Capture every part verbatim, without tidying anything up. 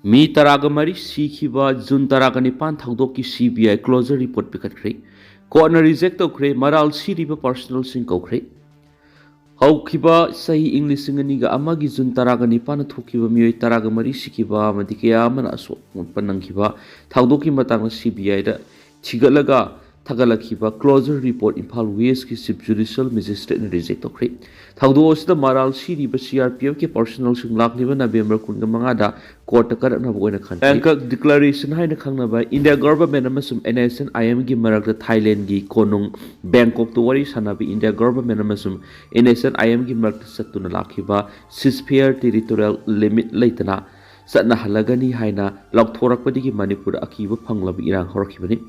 ꯃꯤ ꯇꯔꯥꯒ ꯃꯔꯤ ꯁꯤꯈꯤꯕ ꯖꯨꯟ ꯇꯔꯥꯒ ꯅꯤꯄꯥꯟ ꯊꯧꯗꯣꯛꯀꯤ CBI closure report ꯄꯤꯈꯠꯈ꯭ꯔꯦ꯫ ꯀꯣꯔꯠꯅ reject ꯇꯧꯈ꯭ꯔꯦ꯫ ꯃꯔꯥꯜ ꯁꯤꯔꯤꯕ personalꯁꯤꯡ ꯀꯧꯈ꯭ꯔꯦ꯫ ꯍꯧꯈꯤꯕ ꯆꯍꯤ ꯏꯪ ꯂꯤꯁꯤꯡ ꯑꯅꯤꯒ ꯑꯃꯒꯤ ꯖꯨꯟ ꯇꯔꯥꯒ ꯅꯤꯄꯥꯟꯗ ꯊꯣꯛꯈꯤꯕ ꯃꯤꯑꯣꯏ ꯇꯔꯥꯒ ꯃꯔꯤ ꯁꯤꯈꯤꯕ ꯑꯃꯗꯤ ꯀꯌꯥ ꯑꯃꯅ ꯑꯁꯣꯛ ꯑꯄꯟ ꯅꯪꯈꯤꯕ ꯊꯧꯗꯣꯛꯀꯤ ꯃꯇꯥꯡꯗ CBIꯗ ꯊꯤꯒꯠꯂꯒ ꯊꯥꯒꯠꯂꯛꯈꯤꯕ closure report Imphal Westꯀꯤ Chief Judicial Magistrateꯅ reject ꯇꯧꯈ꯭ꯔꯦ꯫ ꯊꯧꯗꯣꯛ ꯑꯁꯤꯗ ꯃꯔꯥꯜ ꯁꯤꯔꯤꯕ CRPFꯀꯤ personalꯁꯤꯡ ꯂꯥꯛꯂꯤꯕ ꯅꯕꯦꯝꯕꯔ ꯀꯨꯟꯒ ꯃꯉꯥꯗ ꯀꯣꯔꯠꯇ ꯀꯠꯂꯛꯅꯕ ꯑꯣꯏꯅ ꯈꯟꯈꯤ꯫ Bangkok Declaration ꯍꯥꯏꯅ ꯈꯪꯅꯕ India Government ꯑꯃꯁꯨꯡ NSCN-IMꯒꯤ ꯃꯔꯛꯇ ꯊꯥꯏꯂꯦꯟꯒꯒꯤ ꯀꯣꯅꯨꯡ ꯕꯦꯡꯀꯣꯛꯇ ꯋꯥꯔꯤ ꯁꯥꯅꯕ India Government ꯑꯃꯁꯨꯡ NSCN-IMꯒꯤ ꯃꯔꯛꯇ ꯆꯠꯇꯨꯅ ꯂꯥꯛꯈꯤꯕ ceasefire territorial limit ꯂꯩꯇꯅ ꯆꯠꯅꯍꯜꯂꯒꯅꯤ ꯍꯥꯏꯅ ꯂꯥꯎꯊꯣꯔꯛꯄꯗꯒꯤ ꯃꯅꯤꯄꯨꯔꯗ ꯑꯀꯤꯕ ꯐꯪꯂꯕ ꯏꯔꯥꯡ ꯍꯧꯔꯛꯈꯤꯕꯅꯤ꯫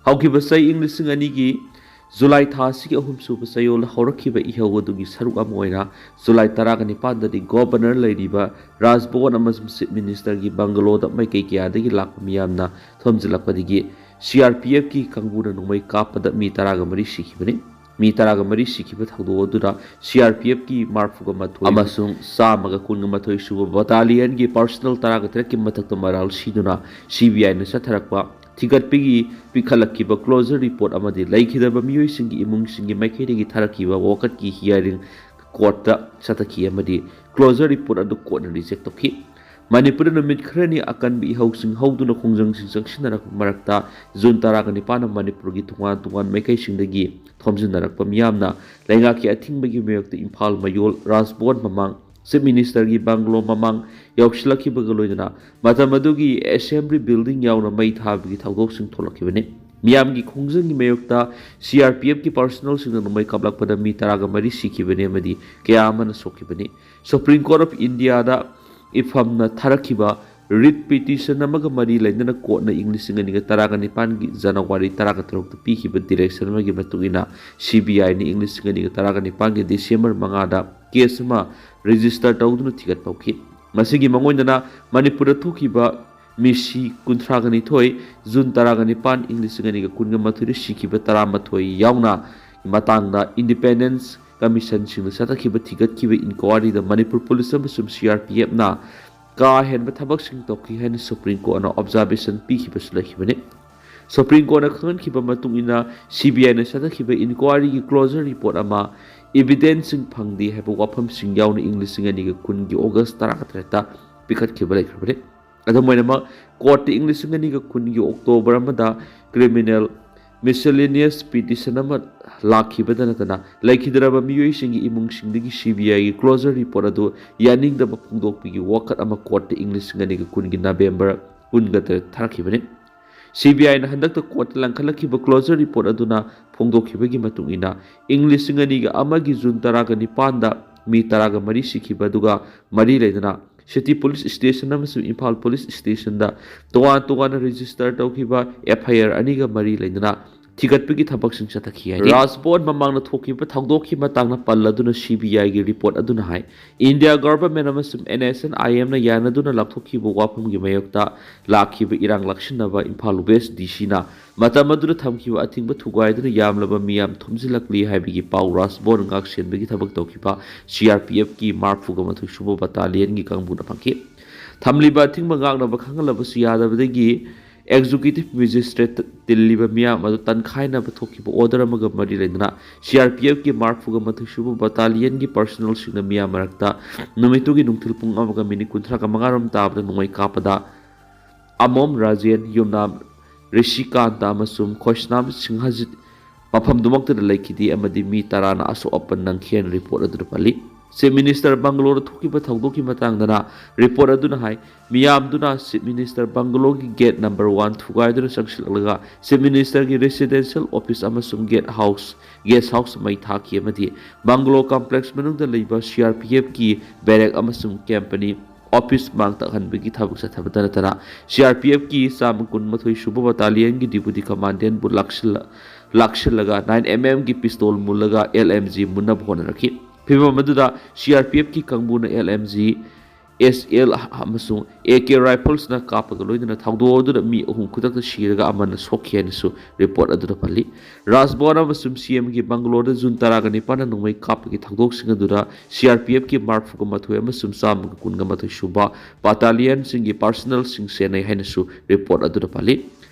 ꯍꯧꯈꯤꯕ ꯆꯍꯤ ꯏꯪ ꯂꯤꯁꯤꯡ ꯑꯅꯤꯒꯤ ꯖꯨꯂꯥꯏ ꯊꯥ ꯑꯁꯤꯒꯤ ꯑꯍꯨꯝꯁꯨꯕ ꯆꯌꯣꯜꯗ ꯍꯧꯔꯛꯈꯤꯕ ꯏꯍꯧ ꯑꯗꯨꯒꯤ ꯁꯔꯨꯛ ꯑꯃ ꯑꯣꯏꯅ ꯖꯨꯂꯥꯏ ꯇꯔꯥꯒ ꯅꯤꯄꯥꯟꯗꯗꯤ Governor ꯂꯩꯔꯤꯕ ꯔꯥꯖ ꯚꯋꯟ ꯑꯃꯁꯨꯡ Chief Ministerꯒꯤ bungalow ꯗ ꯃꯥꯏꯀꯩ ꯀꯌꯥꯗꯒꯤ ꯂꯥꯛꯄ ꯃꯤꯌꯥꯝꯅ ꯊꯣꯝꯖꯤꯜꯂꯛꯄꯗꯒꯤ CRPFꯀꯤ ꯀꯥꯡꯕꯨꯅ ꯅꯣꯡꯃꯩ ꯀꯥꯞꯄꯗ ꯃꯤ ꯇꯔꯥꯒ ꯃꯔꯤ ꯁꯤꯈꯤꯕꯅꯤ꯫ ꯃꯤ ꯇꯔꯥꯒ ꯃꯔꯤ ꯁꯤꯈꯤꯕ ꯊꯧꯗꯣꯛ ꯑꯗꯨꯗ CRPFꯀꯤ ꯃꯔꯐꯨꯒ ꯃꯥꯊꯣꯏ ꯑꯃꯁꯨꯡ ꯆꯥꯝꯃꯒ ꯀꯨꯟꯒ ꯃꯥꯊꯣꯏ ꯁꯨꯕ battalionꯒꯤ personnel ꯇꯔꯥꯒ ꯇꯔꯦꯠꯀꯤ ꯃꯊꯛꯇ ꯃꯔꯥꯜ ꯁꯤꯗꯨꯅ CBIꯅ ꯆꯠꯊꯔꯛꯄ ꯊꯤꯒꯠꯄꯒꯤ ꯄꯤꯈꯠꯂꯛꯈꯤꯕ closure report ꯑꯃꯗꯤ ꯂꯩꯈꯤꯗꯕ ꯃꯤꯑꯣꯏꯁꯤꯡꯒꯤ ꯏꯃꯨꯡꯁꯤꯡꯒꯤ ꯃꯥꯏꯀꯩꯗꯒꯤ ꯊꯥꯔꯛꯈꯤꯕ ꯋꯥꯀꯠꯀꯤ hearing ꯀꯣꯔꯠꯇ ꯆꯠꯊꯈꯤ ꯑꯃꯗꯤ closure report ꯑꯗꯨ ꯀꯣꯔꯠꯅ reject ꯇꯧꯈꯤ꯫ ꯃꯅꯤꯄꯨꯔꯗ ꯅꯨꯃꯤꯠ ꯈꯔꯅꯤ ꯑꯀꯟꯕ ꯏꯍꯧꯁꯤꯡ ꯍꯧꯗꯨꯅ ꯈꯣꯡꯖꯪꯁꯤꯡ ꯆꯪꯁꯤꯟꯅꯔꯛꯄ ꯃꯔꯛꯇ ꯖꯨꯟ ꯇꯔꯥꯒ ꯅꯤꯄꯥꯟꯗ ꯃꯅꯤꯄꯨꯔꯒꯤ ꯇꯣꯉꯥꯟ ꯇꯣꯉꯥꯟꯕ ꯃꯥꯏꯀꯩꯁꯤꯡꯗꯒꯤ ꯊꯣꯝꯖꯤꯟꯅꯔꯛꯄ ꯃꯤꯌꯥꯝꯅ ꯂꯩꯉꯥꯛꯀꯤ ꯑꯊꯤꯡꯕꯒꯤ ꯃꯥꯌꯣꯛꯇ ꯏꯝꯐꯥꯜ ꯃꯌꯣꯜ ꯔꯥꯖ ꯚꯋꯟ ꯃꯃꯥꯡ, Chief Ministerꯒꯤ bungalow ꯃꯃꯥꯡ ꯌꯧꯁꯤꯜꯂꯛꯈꯤꯕꯒ ꯂꯣꯏꯅꯅ ꯃꯇꯝ ꯑꯗꯨꯒꯤ assembly building ꯌꯥꯎꯅ ꯃꯩ ꯊꯥꯕꯒꯤ ꯊꯧꯗꯣꯛꯁꯤꯡ ꯊꯣꯛꯂꯛꯈꯤꯕꯅꯤ꯫ ꯃꯤꯌꯥꯝꯒꯤ ꯈꯣꯡꯖꯪꯒꯤ ꯃꯥꯌꯣꯛꯇ CRPFꯀꯤ personnelꯁꯤꯡꯅ ꯅꯣꯡꯃꯩ ꯀꯥꯞꯂꯛꯄꯗ ꯃꯤ ꯇꯔꯥꯒ ꯃꯔꯤ ꯁꯤꯈꯤꯕꯅꯤ ꯑꯃꯗꯤ ꯀꯌꯥ ꯑꯃꯅ ꯁꯣꯛꯈꯤꯕꯅꯤ꯫ Supreme Court of Indiaꯗ ꯏꯐꯝꯅ ꯊꯥꯔꯛꯈꯤꯕ writ petition ꯑꯃꯒ ꯃꯔꯤ ꯂꯩꯅꯅ ꯀꯣꯔꯠꯅ ꯏꯪ ꯂꯤꯁꯤꯡ ꯑꯅꯤꯒ ꯇꯔꯥꯒ ꯅꯤꯄꯥꯟꯒꯤ ꯖꯅꯋꯥꯔꯤ ꯇꯔꯥꯒ ꯇꯔꯨꯛꯇ ꯄꯤꯈꯤꯕ direction ꯑꯃꯒꯤ ꯃꯇꯨꯡ ꯏꯟꯅ CBIꯅ ꯏꯪ ꯂꯤꯁꯤꯡ ꯑꯅꯤꯒ ꯇꯔꯥꯒ ꯅꯤꯄꯥꯟꯒꯤ December ꯃꯉꯥꯗ case ꯑꯃ register ꯇꯧꯗꯨꯅ ꯊꯤꯒꯠꯄ ꯍꯧꯈꯤ꯫ ꯃꯁꯤꯒꯤ ꯃꯥꯡꯑꯣꯏꯅꯅ ꯃꯅꯤꯄꯨꯔꯗ ꯊꯣꯛꯈꯤꯕ ꯃꯤꯁꯤ ꯀꯨꯟꯊ꯭ꯔꯥꯒ ꯅꯤꯊꯣꯏ, ꯖꯨꯟ ꯇꯔꯥꯒ ꯅꯤꯄꯥꯟ, ꯏꯪ ꯂꯤꯁꯤꯡ ꯑꯅꯤꯒ ꯀꯨꯟꯒ ꯃꯥꯊꯣꯏꯗ ꯁꯤꯈꯤꯕ ꯇꯔꯥꯃꯥꯊꯣꯏ ꯌꯥꯎꯅ ꯃꯇꯥꯡꯗ Independence Commissionꯁꯤꯡꯅ ꯆꯠꯊꯈꯤꯕ ꯊꯤꯒꯠꯈꯤꯕ inquiryꯗ ꯃꯅꯤꯄꯨꯔ ꯄꯨꯂꯤꯁ ꯑꯃꯁꯨꯡ CRPFꯅ ꯀꯥ ꯍꯦꯟꯕ ꯊꯕꯛꯁꯤꯡ ꯇꯧꯈꯤ ꯍꯥꯏꯅ Supreme Courtꯅ observation ꯄꯤꯈꯤꯕꯁꯨ ꯂꯩꯈꯤꯕꯅꯤ꯫ Supreme Courtꯅ ꯈꯪꯍꯟꯈꯤꯕ ꯃꯇꯨꯡ ꯏꯟꯅ, CBIꯅ ꯆꯠꯊꯈꯤꯕ inquiryꯒꯤ closure report ꯑꯃ evidenceꯁꯤꯡ ꯐꯪꯗꯦ ꯍꯥꯏꯕ ꯋꯥꯐꯝꯁꯤꯡ ꯌꯥꯎꯅ ꯏꯪ ꯂꯤꯁꯤꯡ ꯑꯅꯤꯒ ꯀꯨꯟꯒꯤ August ꯇꯔꯥꯇꯔꯦꯠꯇ ꯄꯤꯈꯠꯈꯤꯕ ꯂꯩꯈ꯭ꯔꯕꯅꯤ꯫ ꯑꯗꯨꯝ ꯑꯣꯏꯅꯃꯛ, courtꯇ ꯏꯪ ꯂꯤꯁꯤꯡ ꯑꯅꯤꯒ ꯀꯨꯟꯒꯤ October ꯑꯃꯗ criminal miscellaneous petition ꯑꯃ ꯂꯥꯛꯈꯤꯕꯗ ꯅꯠꯇꯅ, ꯂꯩꯈꯤꯗ꯭ꯔꯕ ꯃꯤꯑꯣꯏꯁꯤꯡꯒꯤ ꯏꯃꯨꯡꯁꯤꯡꯗꯒꯤ CBIꯒꯤ closure report ꯑꯗꯨ ꯌꯥꯅꯤꯡꯗꯕ ꯐꯣꯡꯗꯣꯛꯄꯒꯤ ꯋꯥꯀꯠ ꯑꯃ courtꯇ ꯏꯪ ꯂꯤꯁꯤꯡ ꯑꯅꯤꯒ ꯀꯨꯟꯒꯤ November ꯀꯨꯟꯒ ꯇꯔꯦꯠ ꯊꯥꯔꯛꯈꯤꯕꯅꯤ꯫ CBIꯅ ꯍꯟꯗꯛꯇ courtꯇ ꯂꯪꯈꯠꯂꯛꯈꯤꯕ closure report ꯑꯗꯨꯅ ꯐꯣꯡꯗꯣꯛꯈꯤꯕꯒꯤ ꯃꯇꯨꯡ ꯏꯟꯅ, ꯏꯪ ꯂꯤꯁꯤꯡ ꯑꯅꯤꯒ ꯑꯃꯒꯤ ꯖꯨꯟ ꯇꯔꯥꯒ ꯅꯤꯄꯥꯟꯗ ꯃꯤ ꯇꯔꯥꯒ ꯃꯔꯤ ꯁꯤꯈꯤꯕ ꯑꯗꯨꯒ ꯃꯔꯤ ꯂꯩꯅꯅ City Police Station ꯑꯃꯁꯨꯡ ꯏꯝꯐꯥꯜ Police Stationꯗ ꯇꯣꯉꯥꯟ ꯇꯣꯉꯥꯟꯅ register ꯇꯧꯈꯤꯕ FIR ꯑꯅꯤꯒ ꯃꯔꯤ ꯂꯩꯅꯅ ꯊꯤꯒꯠꯄꯒꯤ ꯊꯕꯛꯁꯤꯡ ꯆꯠꯊꯈꯤ ꯍꯥꯏꯔꯤ꯫ ꯔꯥꯖ ꯚꯋꯟ ꯃꯃꯥꯡꯗ ꯊꯣꯛꯈꯤꯕ ꯊꯧꯗꯣꯛꯀꯤ ꯃꯇꯥꯡꯗ ꯄꯜꯂꯗꯨꯅ CBIꯒꯤ report ꯑꯗꯨꯅ ꯍꯥꯏ, India Government ꯑꯃꯁꯨꯡ NSCN-IMꯅ ꯌꯥꯅꯗꯨꯅ ꯂꯥꯎꯊꯣꯛꯈꯤꯕ ꯋꯥꯐꯝꯒꯤ ꯃꯥꯌꯣꯛꯇ ꯂꯥꯛꯈꯤꯕ ꯏꯔꯥꯡ ꯂꯥꯛꯁꯤꯟꯅꯕ ꯏꯝꯐꯥꯜ West DCꯅ ꯃꯇꯝ ꯑꯗꯨꯗ ꯊꯝꯈꯤꯕ ꯑꯊꯤꯡꯕ ꯊꯨꯒꯥꯏꯗꯨꯅ ꯌꯥꯝꯂꯕ ꯃꯤꯌꯥꯝ ꯊꯨꯝꯖꯤꯜꯂꯛꯂꯤ ꯍꯥꯏꯕꯒꯤ ꯄꯥꯎ ꯔꯥꯖ ꯚꯋꯟ ꯉꯥꯛꯁꯦꯟꯕꯒꯤ ꯊꯕꯛ ꯇꯧꯈꯤꯕ CRPFꯀꯤ ꯃꯔꯤꯐꯨꯒ ꯃꯥꯊꯣꯏ ꯁꯨꯕ battalionꯒꯤ ꯀꯥꯡꯕꯨꯅ ꯐꯪꯈꯤ꯫ ꯊꯝꯂꯤꯕ ꯑꯊꯤꯡꯕ ꯉꯥꯛꯅꯕ ꯈꯪꯍꯜꯂꯕꯁꯨ ꯌꯥꯗꯕꯗꯒꯤ Executive Magistrate ꯇꯤꯜꯂꯤꯕ ꯃꯤꯌꯥꯝ ꯑꯗꯨ ꯇꯟꯈꯥꯏꯅꯕ ꯊꯣꯛꯈꯤꯕ order ꯑꯃꯒ ꯃꯔꯤ ꯂꯩꯅꯅ CRPFꯀꯤ ꯃꯔꯤꯐꯨꯒ ꯃꯥꯊꯣꯏ ꯁꯨꯕ battalionꯒꯤ personnelꯁꯤꯡꯅ ꯃꯤꯌꯥꯝ ꯃꯔꯛꯇ ꯅꯨꯃꯤꯠꯇꯨꯒꯤ ꯅꯨꯡꯊꯤꯜ ꯄꯨꯡ ꯑꯃꯒ minute ꯀꯨꯟꯊ꯭ꯔꯥꯒ ꯃꯉꯥꯔꯣꯝ ꯇꯥꯕꯗ ꯅꯣꯡꯃꯩ ꯀꯥꯞꯄꯗ ꯑꯃꯣꯝ ꯔꯥꯖꯦꯟ, ꯌꯨꯝꯅꯥꯝ ꯔꯤꯁꯤꯀꯥꯟꯇ ꯑꯃꯁꯨꯡ ꯈꯣꯏꯁꯅꯥꯝ ꯁꯤꯡꯍꯖꯤꯠ ꯃꯐꯝꯗꯨꯃꯛꯇꯗ ꯂꯩꯈꯤꯗꯦ ꯑꯃꯗꯤ ꯃꯤ ꯇꯔꯥꯅ ꯑꯁꯣꯛ ꯑꯄꯟ ꯅꯪꯈꯤ ꯍꯥꯏꯅ report ꯑꯗꯨꯗ ꯄꯜꯂꯤ꯫ Chief Minister Bungalow ꯊꯣꯛꯈꯤꯕ ꯊꯧꯗꯣꯛꯀꯤ ꯃꯇꯥꯡꯗꯅ report ꯑꯗꯨꯅ ꯍꯥꯏ, ꯃꯤꯌꯥꯝꯗꯨꯅ Chief Minister Bungalowꯒꯤ gate number one ꯊꯨꯒꯥꯏꯗꯨꯅ ꯆꯪꯁꯤꯜꯂꯛꯂꯒ Chief Ministerꯒꯤ residential office ꯑꯃꯁꯨꯡ gate house, guest house ꯃꯩ ꯊꯥꯈꯤ ꯑꯃꯗꯤ Bungalow complex ꯃꯅꯨꯡꯗ ꯂꯩꯕ CRPFꯀꯤ barrack ꯑꯃꯁꯨꯡ company office ꯃꯥꯡ ꯇꯥꯛꯍꯟꯕꯒꯤ ꯊꯕꯛ ꯆꯠꯊꯕꯇ ꯅꯠꯇꯅ CRPFꯀꯤ ꯆꯥꯝꯃ ꯀꯨꯟꯃꯥꯊꯣꯏ ꯁꯨꯕ battalionꯒꯤ deputy commandantꯕꯨ ꯂꯥꯛꯁꯤꯜꯂ-, ꯂꯥꯛꯁꯤꯜꯂꯒ nine mmꯒꯤ pistol ꯃꯨꯜꯂꯒ LMG ꯃꯨꯟꯅꯕ ꯍꯣꯠꯅꯔꯛꯈꯤ꯫ ꯐꯤꯚꯝ ꯑꯗꯨꯗ CRPFꯀꯤ ꯀꯥꯡꯕꯨꯅ LMG ꯑꯦꯁ ꯑꯦꯜ ꯑꯃꯁꯨꯡ ꯑꯦ ꯀꯦ riflesꯅ ꯀꯥꯞꯄꯒ ꯂꯣꯏꯅꯅ ꯊꯧꯗꯣꯛ ꯑꯗꯨꯗ ꯃꯤ ꯑꯍꯨꯝ ꯈꯨꯗꯛꯇ ꯁꯤꯔꯒ ꯑꯃꯅ ꯁꯣꯛꯈꯤ ꯍꯥꯏꯅꯁꯨ report ꯑꯗꯨꯗ ꯄꯜꯂꯤ꯫ ꯔꯥꯖꯚꯋꯟ ꯑꯃꯁꯨꯡ ꯁꯤ ꯑꯦꯝꯒꯤ ꯕꯪꯒꯂꯣꯔꯗ ꯖꯨꯟ ꯇꯔꯥꯒ ꯅꯤꯄꯥꯟꯗ ꯅꯣꯡꯃꯩ ꯀꯥꯞꯄꯒꯤ ꯊꯧꯗꯣꯛꯁꯤꯡ ꯑꯗꯨꯗ ꯁꯤ ꯑꯥꯔ ꯄꯤ ꯑꯦꯐꯀꯤ ꯃꯔꯐꯨꯒ ꯃꯥꯊꯣꯏ ꯑꯃꯁꯨꯡ ꯆꯥꯝꯃꯒ ꯀꯨꯟꯒ ꯃꯥꯊꯣꯏ ꯁꯨꯕ battalionꯁꯤꯡꯒꯤ personnelꯁꯤꯡ ꯁꯦꯟꯅꯩ ꯍꯥꯏꯅꯁꯨ report ꯑꯗꯨꯗ ꯄꯜꯂꯤ꯫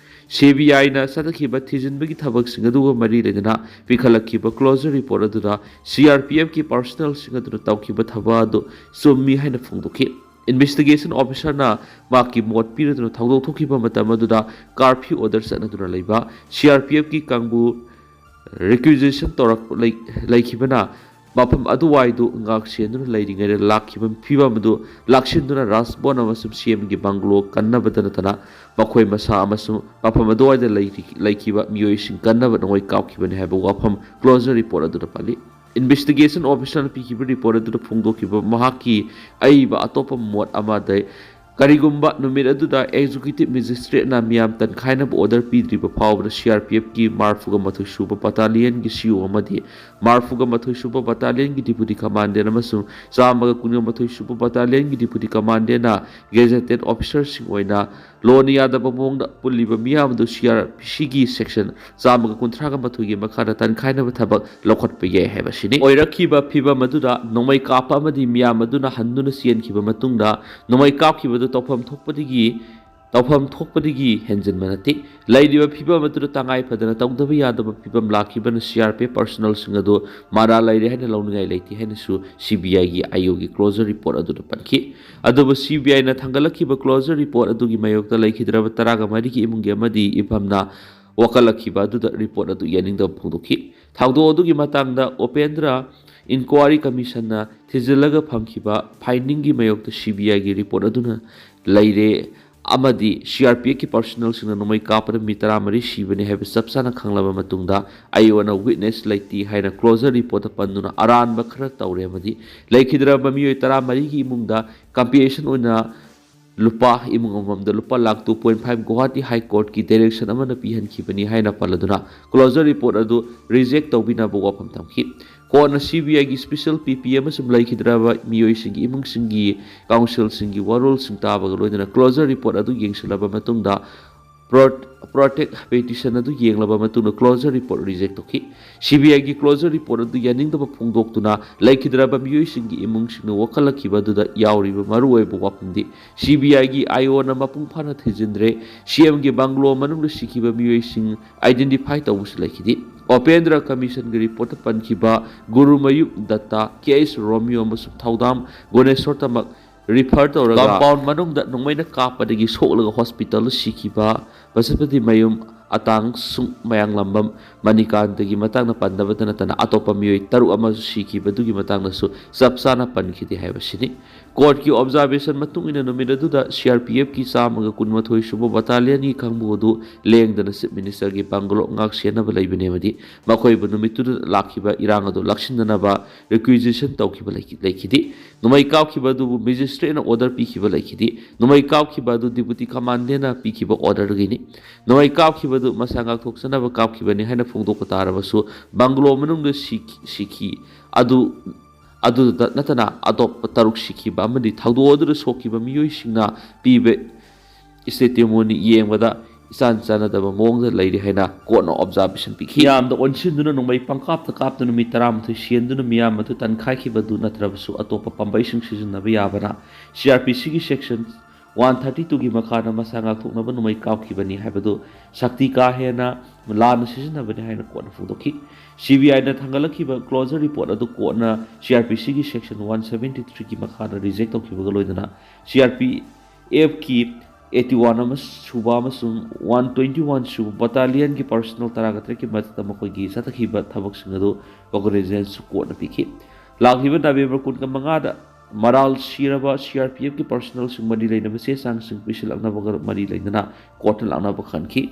ꯁꯤ ꯕꯤ ꯑꯥꯏꯅ ꯆꯠꯊꯈꯤꯕ ꯊꯤꯖꯤꯟꯕꯒꯤ ꯊꯕꯛꯁꯤꯡ ꯑꯗꯨꯒ ꯃꯔꯤ ꯂꯩꯅꯅ ꯄꯤꯈꯠꯂꯛꯈꯤꯕ closure report ꯑꯗꯨꯗ ꯁꯤ ꯑꯥꯔ ꯄꯤ ꯑꯦꯐꯀꯤ personnelꯁꯤꯡ ꯑꯗꯨꯅ ꯇꯧꯈꯤꯕ ꯊꯕꯛ ꯑꯗꯨ ꯆꯨꯝꯃꯤ ꯍꯥꯏꯅ ꯐꯣꯡꯗꯣꯛꯈꯤ꯫ Investigation officerꯅ ꯃꯍꯥꯛꯀꯤ ꯃꯣꯠ ꯄꯤꯔꯗꯨꯅ ꯊꯧꯗꯣꯛ ꯊꯣꯛꯈꯤꯕ ꯃꯇꯝ ꯑꯗꯨꯗ curfew order ꯆꯠꯅꯗꯨꯅ ꯂꯩꯕ ꯁꯤ ꯑꯥꯔ ꯄꯤ ꯑꯦꯐꯀꯤ ꯀꯥꯡꯕꯨ requisition ꯇꯧꯔꯛꯄ ꯂꯩ-, ꯂꯩꯈꯤꯕꯅ ꯃꯐꯝ ꯑꯗꯨꯋꯥꯏꯗꯨ ꯉꯥꯛ ꯁꯦꯟꯗꯨꯅ ꯂꯩꯔꯤꯉꯩꯗ ꯂꯥꯛꯈꯤꯕ ꯐꯤꯕꯝ ꯑꯗꯨ ꯂꯥꯛꯁꯤꯟꯗꯨꯅ ꯔꯥꯖꯚꯋꯟ ꯑꯃꯁꯨꯡ ꯁꯤ ꯑꯦꯝꯒꯤ ꯕꯪꯒꯂꯣ ꯀꯟꯅꯕꯗ ꯅꯠꯇꯅ ꯃꯈꯣꯏ ꯃꯁꯥ ꯑꯃꯁꯨꯡ ꯃꯐꯝ ꯑꯗꯨꯋꯥꯏꯗ ꯂꯩꯔꯤ-, ꯂꯩꯈꯤꯕ ꯃꯤꯑꯣꯏꯁꯤꯡ ꯀꯟꯅꯕ ꯅꯣꯡꯃꯩ ꯀꯥꯞꯈꯤꯕꯅꯤ ꯍꯥꯏꯕ ꯋꯥꯐꯝ closure report ꯑꯗꯨꯗ ꯄꯜꯂꯤ꯫ Investigation officerꯅ ꯄꯤꯈꯤꯕ report ꯑꯗꯨꯗ ꯐꯣꯡꯗꯣꯛꯈꯤꯕ ꯃꯍꯥꯛꯀꯤ ꯑꯏꯕ ꯑꯇꯣꯞꯄ ꯃꯣꯠ ꯑꯃꯗ, ꯀꯔꯤꯒꯨꯝꯕ ꯅꯨꯃꯤꯠ ꯑꯗꯨꯗ executive magistrateꯅ ꯃꯤꯌꯥꯝ ꯇꯟꯈꯥꯏꯅꯕ order ꯄꯤꯗ꯭ꯔꯤꯕ ꯐꯥꯎꯕꯗ ꯁꯤ ꯑꯥꯔ ꯄꯤ ꯑꯦꯐꯀꯤ ꯃꯔꯐꯨꯒ ꯃꯥꯊꯣꯏ ꯁꯨꯕ battalionꯒꯤ ꯁꯤ ꯏ ꯑꯣ ꯑꯃꯗꯤ ꯃꯔꯐꯨꯒ ꯃꯥꯊꯣꯏ ꯁꯨꯕ battalionꯒꯤ deputy commandant ꯑꯃꯁꯨꯡ ꯆꯥꯝꯃꯒ ꯀꯨꯟꯒ ꯃꯥꯊꯣꯏ ꯁꯨꯕ battalionꯒꯤ deputy commandantꯅ gazetted officerꯁꯤꯡ ꯑꯣꯏꯅ ꯂꯣꯟꯅ ꯌꯥꯗꯕ ꯃꯑꯣꯡꯗ ꯄꯨꯜꯂꯤꯕ ꯃꯤꯌꯥꯝ ꯑꯗꯨ ꯁꯤ ꯑꯥꯔ ꯄꯤ ꯁꯤꯒꯤ section ꯆꯥꯝꯃꯒ ꯀꯨꯟꯊ꯭ꯔꯥꯒ ꯃꯥꯊꯣꯏꯒꯤ ꯃꯈꯥꯗ ꯇꯟꯈꯥꯏꯅꯕ ꯊꯕꯛ ꯂꯧꯈꯠꯄ ꯌꯥꯏ ꯍꯥꯏꯕꯁꯤꯅꯤ꯫ ꯑꯣꯏꯔꯛꯈꯤꯕ ꯐꯤꯕꯝ ꯑꯗꯨꯗ ꯅꯣꯡꯃꯩ ꯀꯥꯞꯄ ꯑꯃꯗꯤ ꯃꯤꯌꯥꯝ ꯑꯗꯨꯅ ꯍꯟꯗꯨꯅ ꯆꯦꯟꯈꯤꯕ ꯃꯇꯨꯡꯗ ꯅꯣꯡꯃꯩ ꯀꯥꯞꯈꯤꯕꯗꯨ ꯇꯧꯐꯝ ꯊꯣꯛꯄꯗꯒꯤ, ꯇꯧꯐꯝ ꯊꯣꯛꯄꯗꯒꯤ ꯍꯦꯟꯖꯤꯟꯕ ꯅꯠꯇꯦ꯫ ꯂꯩꯔꯤꯕ ꯐꯤꯕꯝ ꯑꯗꯨꯗ ꯇꯉꯥꯏ ꯐꯗꯅ ꯇꯧꯗꯕ ꯌꯥꯗꯕ ꯐꯤꯕꯝ ꯂꯥꯛꯈꯤꯕꯅ ꯁꯤ ꯑꯥꯔ ꯄꯤ ꯑꯦꯐ personnelꯁꯤꯡ ꯑꯗꯨ ꯃꯔꯥꯜ ꯂꯩꯔꯦ ꯍꯥꯏꯅ ꯂꯧꯅꯤꯡꯉꯥꯏ ꯂꯩꯇꯦ ꯍꯥꯏꯅꯁꯨ ꯁꯤ ꯕꯤ ꯑꯥꯏꯒꯤ ꯑꯥꯏ ꯑꯣꯒꯤ closure report ꯑꯗꯨꯗ ꯄꯟꯈꯤ꯫ ꯑꯗꯨꯕꯨ ꯁꯤ ꯕꯤ ꯑꯥꯏꯅ ꯊꯥꯡꯒꯠꯂꯛꯈꯤꯕ closure report ꯑꯗꯨꯒꯤ ꯃꯥꯌꯣꯛꯇ ꯂꯩꯈꯤꯗ꯭ꯔꯕ ꯇꯔꯥꯒ ꯃꯔꯤꯒꯤ ꯏꯃꯨꯡꯒꯤ ꯑꯃꯗꯤ ꯏꯐꯝꯅ ꯋꯥꯀꯠꯂꯛꯈꯤꯕ ꯑꯗꯨꯗ report ꯑꯗꯨ ꯌꯥꯅꯤꯡꯗꯕ ꯐꯣꯡꯗꯣꯛꯈꯤ꯫ ꯊꯧꯗꯣꯛ ꯑꯗꯨꯒꯤ ꯃꯇꯥꯡꯗ ꯎꯄꯦꯟꯗ꯭ꯔ inquiry commissionꯅ ꯊꯤꯖꯤꯜꯂꯒ ꯐꯪꯈꯤꯕ findingꯒꯤ ꯃꯥꯌꯣꯛꯇ ꯁꯤ ꯕꯤ ꯑꯥꯏꯒꯤ report ꯑꯗꯨꯅ ꯂꯩꯔꯦ ꯑꯃꯗꯤ ꯁꯤ ꯑꯥꯔ ꯄꯤ ꯑꯦꯐꯀꯤ personnelꯁꯤꯡꯅ ꯅꯣꯡꯃꯩ ꯀꯥꯞꯄꯗ ꯃꯤ ꯇꯔꯥꯃꯔꯤ ꯁꯤꯕꯅꯤ ꯍꯥꯏꯕ ꯆꯞ ꯆꯥꯅ ꯈꯪꯂꯕ ꯃꯇꯨꯡꯗ ꯑꯥꯏ ꯑꯣꯅ witness ꯂꯩꯇꯦ ꯍꯥꯏꯅ closure reportꯇ ꯄꯟꯗꯨꯅ ꯑꯔꯥꯟꯕ ꯈꯔ ꯇꯧꯔꯦ ꯑꯃꯗꯤ ꯂꯩꯈꯤꯗ꯭ꯔꯕ ꯃꯤꯑꯣꯏ ꯇꯔꯥꯃꯔꯤꯒꯤ ꯏꯃꯨꯡꯗ compensation ꯑꯣꯏꯅ ꯂꯨꯄꯥ, ꯏꯃꯨꯡ ꯑꯃꯃꯝꯗ ꯂꯨꯄꯥ lakh two point five Guwahati high ꯀꯣꯔꯠꯀꯤ ꯗꯥꯏꯔꯦꯛꯁꯟ ꯑꯃꯅ ꯄꯤꯍꯟꯈꯤꯕꯅꯤ ꯍꯥꯏꯅ ꯄꯜꯂꯗꯨꯅ ꯀ꯭ꯂꯣꯖꯔ ꯔꯤꯄꯣꯔꯠ ꯑꯗꯨ ꯔꯤꯖꯦꯛ ꯇꯧꯕꯤꯅꯕ ꯋꯥꯐꯝ ꯊꯝꯈꯤ꯫ ꯀꯣꯔꯠꯅ ꯁꯤ ꯕꯤ ꯑꯥꯏꯒꯤ ꯁ꯭ꯄꯦꯁꯦꯜ ꯄꯤ ꯄꯤ ꯑꯃꯁꯨꯡ ꯂꯩꯈꯤꯗ꯭ꯔꯕ ꯃꯤꯑꯣꯏꯁꯤꯡꯒꯤ ꯏꯃꯨꯡꯁꯤꯡꯒꯤ ꯀꯥꯎꯟꯁꯤꯜꯁꯤꯡꯒꯤ ꯋꯥꯔꯣꯜꯁꯤꯡ ꯇꯥꯕꯒ ꯂꯣꯏꯅꯅ ꯀ꯭ꯂꯣꯖꯔ ꯔꯤꯄꯣꯔꯠ ꯑꯗꯨ ꯌꯦꯡꯁꯤꯜꯂꯕ ꯃꯇꯨꯡꯗ, ꯄ꯭ꯔꯣ-, ꯄ꯭ꯔꯣꯇꯦꯛ ꯄꯦꯇꯤꯁꯟ ꯑꯗꯨ ꯌꯦꯡꯂꯕ ꯃꯇꯨꯡꯗ ꯀ꯭ꯂꯣꯖꯔ ꯔꯤꯄꯣꯔꯠ ꯔꯤꯖꯦꯛ ꯇꯧꯈꯤ꯫ ꯁꯤ ꯕꯤ ꯑꯥꯏꯒꯤ ꯀ꯭ꯂꯣꯖꯔ ꯔꯤꯄꯣꯔꯠ ꯑꯗꯨ ꯌꯥꯅꯤꯡꯗꯕ ꯐꯣꯡꯗꯣꯛꯇꯨꯅ ꯂꯩꯈꯤꯗ꯭ꯔꯕ ꯃꯤꯑꯣꯏꯁꯤꯡꯒꯤ ꯏꯃꯨꯡꯁꯤꯡꯅ ꯋꯥꯀꯠꯂꯛꯈꯤꯕ ꯑꯗꯨꯗ ꯌꯥꯎꯔꯤꯕ ꯃꯔꯨꯑꯣꯏꯕ ꯋꯥꯐꯝꯗꯤ ꯁꯤ ꯕꯤ ꯑꯥꯏꯒꯤ ꯑꯥꯏ ꯑꯣꯅ ꯃꯄꯨꯡ ꯐꯥꯅ ꯊꯤꯖꯤꯟꯗ꯭ꯔꯦ, ꯁꯤ ꯑꯦꯝꯒꯤ ꯕꯪꯒ꯭ꯂꯣ ꯃꯅꯨꯡꯗ ꯁꯤꯈꯤꯕ ꯃꯤꯑꯣꯏꯁꯤꯡ ꯑꯥꯏꯗꯦꯟꯇꯤꯐꯥꯏ ꯇꯧꯕꯁꯨ ꯂꯩꯈꯤꯗꯦ꯫ ꯎꯄꯦꯟꯗ꯭ꯔ ꯀꯃꯤꯁꯟꯒꯤ ꯔꯤꯄꯣꯔꯠꯇ ꯄꯟꯈꯤꯕ ꯒꯨꯔꯨꯃꯌꯨꯞ ꯗꯠꯇ, ꯀꯦ ꯑꯩꯆ ꯔꯣꯃꯤꯌꯣ ꯑꯃꯁꯨꯡ ꯊꯧꯗꯥꯝ ꯒꯨꯅꯦꯁꯣꯔꯇꯃꯛ ꯔꯤꯐꯔ ꯇꯧꯔꯒ ꯀꯝꯄꯥꯎꯟ ꯃꯅꯨꯡꯗ ꯅꯣꯡꯃꯩꯅ ꯀꯥꯞꯄꯗꯒꯤ ꯁꯣꯛꯂꯒ ꯍꯣꯁꯄꯤꯇꯥꯜꯗ ꯁꯤꯈꯤꯕ ꯄꯁꯨꯄꯇꯤ ꯃꯌꯨꯝ ꯑꯇꯥꯡ ꯁꯨꯡ ꯃꯌꯥꯡꯂꯝꯕꯝ ꯃꯅꯤꯀꯥꯟꯇꯒꯤ ꯃꯇꯥꯡꯗ ꯄꯟꯗꯕꯇ ꯅꯠꯇꯅ ꯑꯇꯣꯞꯄ ꯃꯤꯑꯣꯏ ꯇꯔꯨꯛ ꯑꯃꯁꯨ ꯁꯤꯈꯤꯕꯗꯨꯒꯤ ꯃꯇꯥꯡꯗꯁꯨ ꯆꯞ ꯆꯥꯅ ꯄꯟꯈꯤꯗꯦ ꯍꯥꯏꯕꯁꯤꯅꯤ꯫ ꯀꯣꯔꯠꯀꯤ ꯑꯣꯕꯖꯥꯔꯕꯦꯁꯟ ꯃꯇꯨꯡ ꯏꯟꯅ ꯅꯨꯃꯤꯠ ꯑꯗꯨꯗ ꯁꯤ ꯑꯥꯔ ꯄꯤ ꯑꯦꯐꯀꯤ ꯆꯥꯝꯃꯒ ꯀꯨꯟꯃꯥꯊꯣꯏ ꯁꯨꯕ ꯕꯠꯇꯥꯂꯤꯌꯟꯒꯤ ꯀꯥꯡꯕꯨ ꯑꯗꯨ ꯂꯦꯡꯗꯅ ꯆꯤꯐ ꯃꯤꯅꯤꯁꯇꯔꯒꯤ ꯕꯪꯒꯂꯣ ꯉꯥꯛ ꯁꯦꯟꯅꯕ ꯂꯩꯕꯅꯦ ꯑꯃꯗꯤ ꯃꯈꯣꯏꯕꯨ ꯅꯨꯃꯤꯠꯇꯨꯗ ꯂꯥꯛꯈꯤꯕ ꯏꯔꯥꯡ ꯑꯗꯨ ꯂꯥꯛꯁꯤꯟꯗꯅꯕ ꯔꯤꯀ꯭ꯋꯤꯖꯤꯁꯟ ꯇꯧꯈꯤꯕ ꯂꯩꯈꯤ-, ꯂꯩꯈꯤꯗꯦ꯫ ꯅꯣꯡꯃꯩ ꯀꯥꯞꯈꯤꯕ ꯑꯗꯨꯕꯨ ꯃꯦꯖꯤꯁꯇ꯭ꯔꯦꯠꯅ ꯑꯣꯔꯗꯔ ꯄꯤꯈꯤꯕ ꯂꯩꯈꯤꯗꯦ꯫ ꯅꯣꯡꯃꯩ ꯀꯥꯞꯈꯤꯕ ꯑꯗꯨ ꯗꯤꯄꯨꯇꯤ ꯀꯃꯥꯟꯗꯦꯟꯅ ꯄꯤꯈꯤꯕ ꯑꯣꯔꯗꯔꯗꯒꯤꯅꯤ꯫ ꯅꯣꯡꯃꯩ ꯀꯥꯞꯈꯤꯕ ꯑꯗꯨ ꯃꯁꯥ ꯉꯥꯛꯊꯣꯛꯆꯅꯕ ꯀꯥꯞꯈꯤꯕꯅꯤ ꯍꯥꯏꯅ ꯐꯣꯡꯗꯣꯛꯄ ꯇꯥꯔꯕꯁꯨ ꯕꯪꯒꯂꯣ ꯃꯅꯨꯡꯗ ꯁꯤꯈꯤ, ꯁꯤꯈꯤ ꯑꯗꯨ, ꯑꯗꯨꯗ ꯅꯠꯇꯅ ꯑꯇꯣꯞꯄ ꯇꯔꯨꯛ ꯁꯤꯈꯤꯕ ꯑꯃꯗꯤ ꯊꯧꯗꯣꯛ ꯑꯗꯨꯗ ꯁꯣꯛꯈꯤꯕ ꯃꯤꯑꯣꯏꯁꯤꯡꯅ ꯄꯤꯕ ꯏꯁꯇꯦꯇꯤꯃꯣꯅꯤ ꯌꯦꯡꯕꯗ ꯏꯆꯥꯟ ꯆꯥꯟꯅꯗꯕ ꯃꯑꯣꯡꯗ ꯂꯩꯔꯤ ꯍꯥꯏꯅ ꯀꯣꯔꯠꯅ ꯑꯣꯕꯖꯥꯔꯕꯦꯁꯟ ꯄꯤꯈꯤ꯫ ꯃꯤꯌꯥꯝꯗ ꯑꯣꯟꯁꯤꯟꯗꯨꯅ ꯅꯣꯡꯃꯩ ꯄꯪꯀꯥꯞꯇ ꯀꯥꯞꯇꯨꯅ ꯃꯤ ꯇꯔꯥꯃꯥꯊꯣꯏ ꯁꯤꯍꯟꯗꯨꯅ ꯃꯤꯌꯥꯝ ꯑꯗꯨ ꯇꯟꯈꯥꯏꯈꯤꯕꯗꯨ ꯅꯠꯇ꯭ꯔꯕꯁꯨ ꯑꯇꯣꯞꯄ ꯄꯥꯝꯕꯩꯁꯤꯡ ꯁꯤꯖꯤꯟꯅꯕ ꯌꯥꯕꯅ ꯁꯤ ꯑꯥꯔ ꯄꯤ ꯁꯤꯒꯤ ꯁꯦꯛꯁꯟ ꯋꯥꯟ ꯊꯥꯔꯇꯤ ꯇꯨꯒꯤ ꯃꯈꯥꯗ ꯃꯁꯥ ꯉꯥꯛꯊꯣꯛꯅꯕ ꯅꯣꯡꯃꯩ ꯀꯥꯞꯈꯤꯕꯅꯤ ꯍꯥꯏꯕꯗꯨ ꯁꯛꯇꯤ ꯀꯥ ꯍꯦꯟꯅ ꯂꯥꯟꯅ ꯁꯤꯖꯤꯟꯅꯕꯅꯤ ꯍꯥꯏꯅ ꯀꯣꯔꯠꯅ ꯐꯣꯡꯗꯣꯛꯈꯤ꯫ ꯁꯤ ꯕꯤ ꯑꯥꯏꯅ ꯊꯥꯡꯒꯠꯂꯛꯈꯤꯕ ꯀ꯭ꯂꯣꯖꯔ ꯔꯤꯄꯣꯔꯠ ꯑꯗꯨ ꯀꯣꯔꯠꯅ ꯁꯤ ꯑꯥꯔ ꯄꯤ ꯁꯤꯒꯤ ꯁꯦꯛꯁꯟ ꯋꯥꯟ ꯁꯕꯦꯟꯇꯤ ꯊ꯭ꯔꯤꯒꯤ ꯃꯈꯥꯗ ꯔꯤꯖꯦꯛ ꯇꯧꯈꯤꯕꯒ ꯂꯣꯏꯅꯅ ꯁꯤ ꯑꯥꯔ ꯄꯤ ꯑꯦꯐꯀꯤ ꯑꯩꯠꯇꯤ ꯋꯥꯟ ꯑꯃ ꯁꯨꯕ ꯑꯃꯁꯨꯡ ꯋꯥꯟ ꯇ꯭ꯋꯦꯟꯇꯤ ꯋꯥꯟ ꯁꯨꯕ ꯕꯠꯇꯥꯂꯤꯌꯟꯒꯤ ꯄꯔꯁꯅꯦꯜ ꯇꯔꯥꯒ ꯇꯔꯦꯠꯀꯤ ꯃꯊꯛꯇ ꯃꯈꯣꯏꯒꯤ ꯆꯠꯊꯈꯤꯕ ꯊꯕꯛꯁꯤꯡ ꯑꯗꯨ ꯀꯣꯒꯅꯤꯖꯦꯟꯁꯁꯨ ꯀꯣꯔꯠꯅ ꯄꯤꯈꯤ꯫ ꯂꯥꯛꯂꯤꯕ ꯅꯕꯦꯝꯕꯔ ꯀꯨꯟꯒ ꯃꯉꯥꯗ ꯃꯔꯥꯜ ꯁꯤꯔꯕ ꯁꯤ ꯑꯥꯔ ꯄꯤ ꯑꯦꯐꯀꯤ ꯄꯔꯁꯅꯦꯜꯁꯤꯡ ꯃꯔꯤ ꯂꯩꯅꯕ ꯆꯦ ꯆꯥꯡꯁꯤꯡ ꯄꯤꯁꯤꯜꯂꯛꯅꯕꯒ ꯃꯔꯤ ꯂꯩꯅꯅ ꯀꯣꯔꯠꯇ ꯂꯥꯛꯅꯕ ꯈꯟꯈꯤ꯫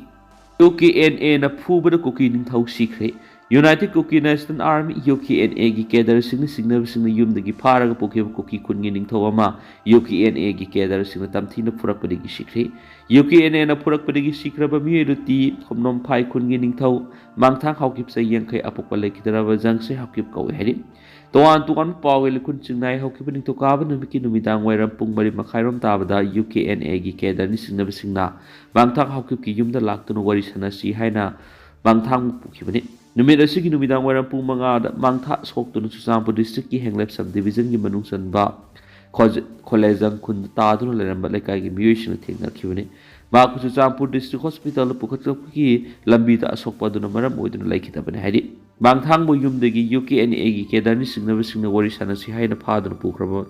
ꯌꯨ ꯀꯦ ꯑꯦꯟ ꯑꯦꯅ ꯐꯨꯕꯗ ꯀꯨꯀꯤ ꯅꯤꯡꯊꯧ ꯁꯤꯈ꯭ꯔꯦ꯫ United Kuki National Army, U K N A ꯒꯤ cadreꯁꯤꯡꯅ ꯁꯤꯡꯅꯕꯁꯤꯡꯅ ꯌꯨꯝꯗꯒꯤ ꯐꯥꯔꯒ ꯄꯨꯈꯤꯕ ꯀꯨꯀꯤ ꯈꯨꯟꯒꯤ ꯅꯤꯡꯊꯧ ꯑꯃ U K N A ꯒꯤ cadreꯁꯤꯡꯅ ꯇꯝꯊꯤꯅ ꯐꯨꯔꯛꯄꯗꯒꯤ ꯁꯤꯈ꯭ꯔꯦ꯫ U K N Aꯅ ꯐꯨꯔꯛꯄꯗꯒꯤ ꯁꯤꯈ꯭ꯔꯕ ꯃꯤꯑꯣꯏ ꯑꯗꯨꯗꯤ ꯈꯣꯝꯅꯣꯝꯐꯥꯏ ꯈꯨꯟꯒꯤ ꯅꯤꯡꯊꯧ ꯃꯥꯡꯊꯥꯡ ꯍꯥꯎꯀꯤꯞ ꯆꯍꯤ ꯌꯥꯡꯈꯩ, ꯑꯄꯣꯛꯄ ꯂꯩꯈꯤꯗ꯭ꯔꯕ ꯖꯪꯁꯦ ꯍꯥꯎꯀꯤꯞ ꯀꯧꯏ ꯍꯥꯏꯔꯤ꯫ ꯇꯣꯉꯥꯟ ꯇꯣꯉꯥꯟꯕ ꯄꯥꯎꯒꯤ ꯂꯤꯈꯨꯟꯁꯤꯡꯅ ꯍꯥꯏ, ꯍꯧꯈꯤꯕ ꯅꯤꯡꯊꯧꯀꯥꯕ ꯅꯨꯃꯤꯠꯀꯤ ꯅꯨꯃꯤꯗꯥꯡ ꯋꯥꯏꯔꯝ ꯄꯨꯡ ꯃꯔꯤ ꯃꯈꯥꯏꯔꯣꯝ ꯇꯥꯕꯗ U K N Aꯒꯤ cadreꯅ ꯁꯤꯡꯅꯕꯁꯤꯡꯅ ꯃꯥꯡꯊꯥꯡ ꯍꯥꯎꯀꯤꯞꯀꯤ ꯌꯨꯝꯗ ꯂꯥꯛꯇꯨꯅ ꯋꯥꯔꯤ ꯁꯥꯟꯅꯁꯤ ꯍꯥꯏꯅ ꯃꯥꯡꯊꯥꯡ ꯄꯨꯈꯤꯕꯅꯤ꯫ ꯅꯨꯃꯤꯠ ꯑꯁꯤꯒꯤ ꯅꯨꯃꯤꯗꯥꯡ ꯋꯥꯏꯔꯝ ꯄꯨꯡ ꯃꯉꯥꯗ ꯃꯥꯡꯊꯥ ꯁꯣꯛꯇꯨꯅ ꯆꯨꯔꯆꯥꯟꯄꯨꯔ districtꯀꯤ ꯍꯦꯡꯂꯦꯞ subdivisionꯒꯤ ꯃꯅꯨꯡ ꯆꯟꯕ ꯈꯣꯖ-, ꯈꯣꯂꯦꯖꯪ ꯈꯨꯟꯗ ꯇꯥꯗꯨꯅ ꯂꯩꯔꯝꯕ ꯂꯩꯀꯥꯏꯒꯤ ꯃꯤꯑꯣꯏꯁꯤꯡꯅ ꯊꯦꯡꯅꯈꯤꯕꯅꯤ꯫ ꯃꯍꯥꯛꯄꯨ ꯆꯨꯔꯆꯥꯟꯄꯨꯔ district hospitalꯗ ꯄꯨꯈꯠꯂꯛꯄꯒꯤ ꯂꯝꯕꯤꯗ ꯑꯁꯣꯛꯄ ꯑꯗꯨꯅ ꯃꯔꯝ ꯑꯣꯏꯗꯨꯅ ꯂꯩꯈꯤꯗꯕꯅꯤ ꯍꯥꯏꯔꯤ꯫ ꯃꯥꯡꯊꯥꯡꯕꯨ ꯌꯨꯝꯗꯒꯤ U K N Aꯒꯤ cadreꯅ ꯁꯤꯡꯅꯕꯁꯤꯡꯅ ꯋꯥꯔꯤ ꯁꯥꯟꯅꯁꯤ ꯍꯥꯏꯅ ꯐꯥꯗꯨꯅ ꯄꯨꯈ꯭ꯔꯕ